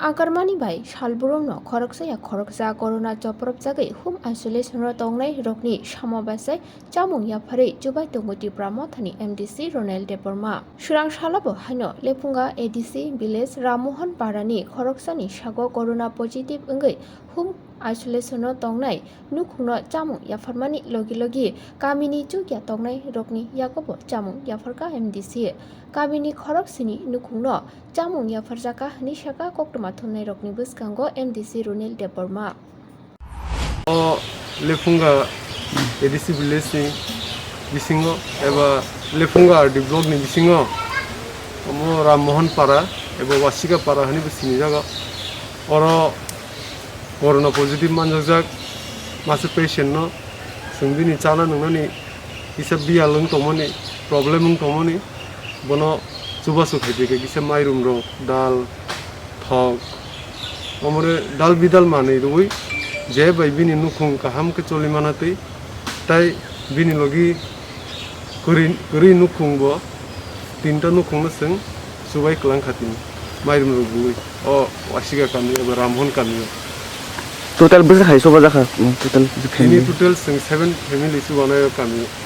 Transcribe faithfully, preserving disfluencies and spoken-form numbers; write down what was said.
Agarmani bai salbrumno khoroksa ya khoroksa corona chopropjagwi home isolation-o tongnai rokni samo bachai chamung yapharwi chubai tongo Tipra Mothani M D C Ronel Debbarma. Swrang salobo haino Lephunga A D C village Rammohon Parani khoroksani sago corona positive wngwi home isolation-o tongnai nukhungno chamung yapharmani logi logi kamini chukya tongnai rokni yagobo chamung yapharkha M D C. Kamini khoroksini nukhungno chamung yapharjakha hwnwi sakha koktwma thumnairokni bwskango M D C Ronel Debbarma. O Lephunga A D C village ni bisingo eba Lephunga R D block ni bisingo omo Rammohon Para eba Wasika Para hwnwi bo sinijago. Oro corona positive manjakjak masa patient no chwng bini chana nwngnani kisa biyal wng tongmani, problem wng tongmani, bono chubachu khaidi khe kisa mairum rok, dal, thok, omore dal bidal manwi rwui je bai bini nukhung kaham khe choli mana twi, tai bini logi kwrwi, kwrwi nukhung bo tinta nukhungno chwng chubai kwlang kha tini mairum rok rwui o Wasika kami eba Ramhon kami o. Total bwsa hai soba jakha, total Tini family? Total chwng seven family chubanai o kami o.